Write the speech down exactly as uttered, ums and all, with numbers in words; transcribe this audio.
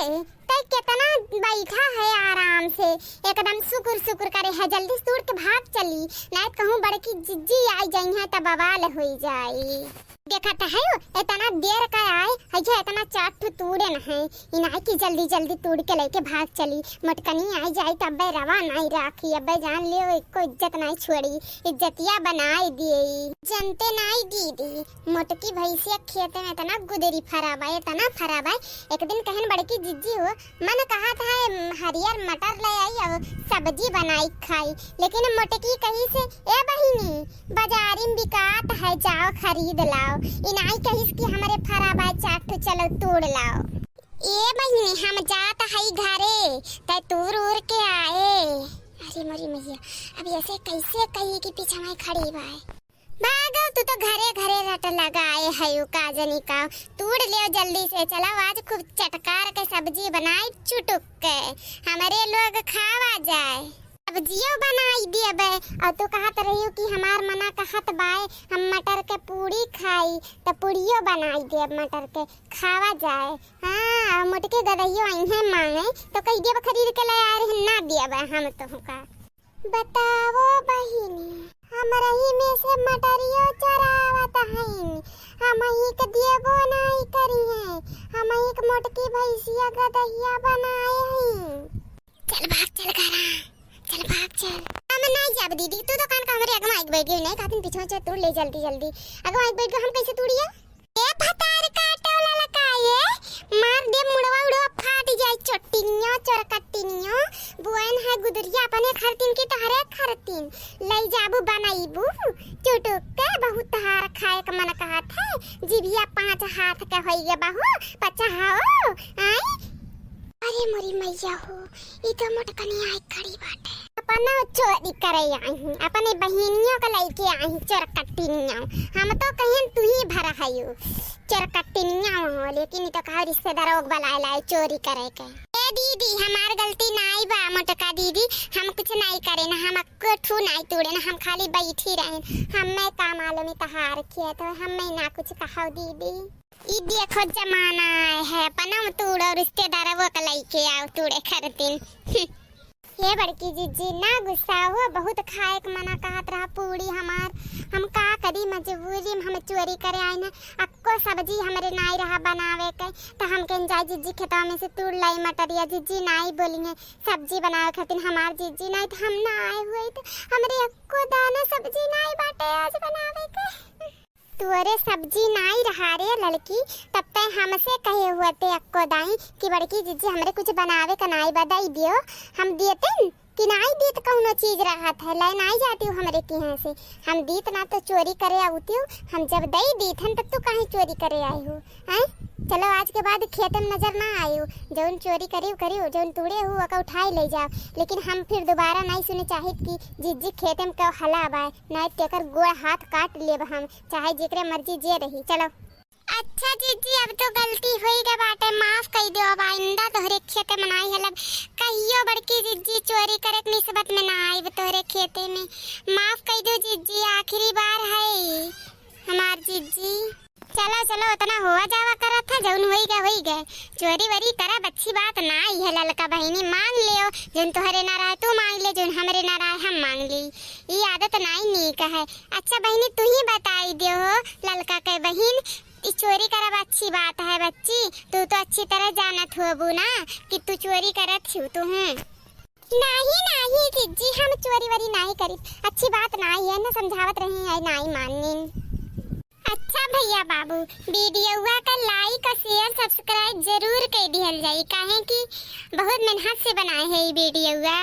ए, तै केतना बैठा है आराम से, एकदम सुकुर सुकुर करे है, जल्दी से तूड़ के भाग चली, नाहीं त कहूँ बड़की जिज्जी आई जइहैं त बवाल होई जाई। देखत है, एतना देर का आए, है जे एतना चार ठो तूड़े न है, इनाई की जल्दी जल्दी तूड़ के लेके भाग चली। मोटकनी आई जाई त अब्बे रवा नाहीं राखी, अब्बे जान लियो एको इज्जत नाहीं छोड़ी, इज्जतिया बनाए दिए। जनते नाहीं दीदी, मोटकी भैंसिया खेते में एतना गुदरी फरा बा, एतना फरा बा। एक दिन कहन बड़की जिज्जी हो, मन कहत है, हरियर मटर ले आई और सब्जी बनाई खाई, लेकिन मोटकी कही से, ए बहिनी, बाजारी में बिकात है, जाओ खरीद लाओ। इनाई कहिस कि हमरे फरा बा चार ठो, चलो तूड़ लाओ। ए बहिनी, हम जात हई घरे, तै तूर उर के आए। अरे मोरी मैया, अब ऐसे कैसे कही कि पीछा में खड़ी बाय। भागो, तू तो घरे घरे रट लगाए है, का जनी का। तूड़ ले जल्दी से, चलो आज खूब चटकार के सब्जी बनाई चुटुक के, हमरे लोग खावा जाए। सब्जियो बनाई देबे। और तू कहत रहियो कि हमार मना कहत बाय, हम मटर के पूड़ी खाई, त पूड़ियो बनाई देब मटर के, खावा जाए। हाँ, और मोटके गदहियो अइहें मांगे, तो कह देब खरीद के ले आए रहे, ना देबे हम तोहका। बताओ बहिनी, हमरही में से मटरियो चरावत हईन, हमही के देबो नाई करिहें, हमही के मोटकी भैंसिया गदहिया बनाए हईन। चल भाग, चल घरा, चल भाग, चल। हम नाई जाब दीदी, तू दुकान का हमरे अगवा आइके बैठ गई, नाई कहतिन पीछे से तू ले जल्दी जल्दी। अगवा आइके बैठ गई, हम कैसे तूड़िया? ए भतार काटे वाला लकाए, मार दे मुड़वा उड़वा फाट जाई, चोटिनियो, चोरकटिनियो, बुआइन है गुदरिया अपने खरतिन की तहरे खरतिन, लई जाबू बनैबू, चुटुक के बहुत तहार खाए के मन कहत है, जिभिया पाँच हाथ के होई गे बहू, पचा हो, आई। अरे मोरी मैया हो, ई तो मोटकनी आई खड़ी बाटे। अपना चोरी करे आई हूँ, अपने बहिनियों के लइके आई हूँ, चोरकटिनियों। हम तो कहेन तू ही भरा हयू, चोरकटिनियों हो, लेकिन ई तो कहा रिश्तेदारों के बुलाए लाए चोरी करे के। ए दीदी, हमार गलती नाई बा, मोटका दीदी, हम कुछ नाई करे ना, हम एको ठू नाई तूड़े ना, हम खाली बैठी रहेन। हमें का मालूम ई तहार खेत हो, हमें ना कुछ कहो दीदी। ई देखो जमाना आए है, अपना तूड़ो रिश्तेदारवो के लइके आओ तूड़े खरतिन। हे बड़की जिज्जी, ना गुस्सा हो, बहुत खाए के मना कहत रहा पूड़ी हमार। हम का करी, मजबूरी में हम चोरी करे आइन है। अक्को सब्जी हमरे नाई रहा बनावे के, त हम कहन जाई जिज्जी खेतवा में से तूड़ लाई मटरिया। जिज्जी नाई बोली है सब्जी बनावे खातिर हमार जिज्जी, नाई त हम ना आए हुई त हमरे अक्को दाना सब्जी नाई बाटे आज बनावे के। तोरे सब्जी नाई रहा रे ललकी, तब तै हमसे कहे हुआ ते अक्को दाई कि बड़की जिज्जी हमरे कुछ बनावे का नाई बा, दई दियो। हम देतन कि नाई दीत कौनो चीज रहत है, लै नाई जाती हूँ हमरे किहाँ से। हम दीत ना तो चोरी करे आवती हूँ, हम जब दई दीत हन तब तू काहे चोरी करे आई हो, हैं? चलो आज के बाद खेत में नजर ना आयु, जौन चोरी करियो करियो, जौन तूड़े हो ओका उठाई ले जाओ, लेकिन हम फिर दोबारा नाई सुने चाहित कि जिज्जी खेते में केहू हला बाय। नाहीं तेकर गोड़ हाथ काट लेब हम, चाहे जेकरे मर्जी जे रही। चलो। अच्छा जिज्जी, अब तो गलती होई गए बाटे, माफ कई दो, अब आइंदा तोहरे खेते में नाई हलब। कहियो बड़की जिज्जी चोरी करे के निस्बत में ना आइब तोहरे खेते में। माफ कई दो जिज्जी, आखिरी बार है हमार जिज्जी। चलो, चलो, उतना हुआ जावा करत है, जौन होई गए, होई गए। चोरी वोरी करब अच्छी बात नाई है, ललका बहिनी, मांग लेओ, जौन तोहरे ना रहे तू मांग ले, जौन हमरे ना रहे हम मांग ली। ई आदत नाई नीक है। अच्छा बहिनी, तू ही बताई दियो हो, ललका के बहिन, ई चोरी करब अच्छी बात है बच्ची? तू तो अच्छी तरह जानत होबू ना कि तू चोरी करत हिउ तू हूँ। नाही, नाही जिज्जी, हम चोरी वोरी नाही करी, अच्छी बात नाही है ना, समझावत रही है, नाही मानिन। अच्छा भैया बाबू, वीडियोवा का like और share, subscribe जरूर कर दिहल जाई, काहे कि बहुत मेहनत से बनाए है ई वीडियोवा।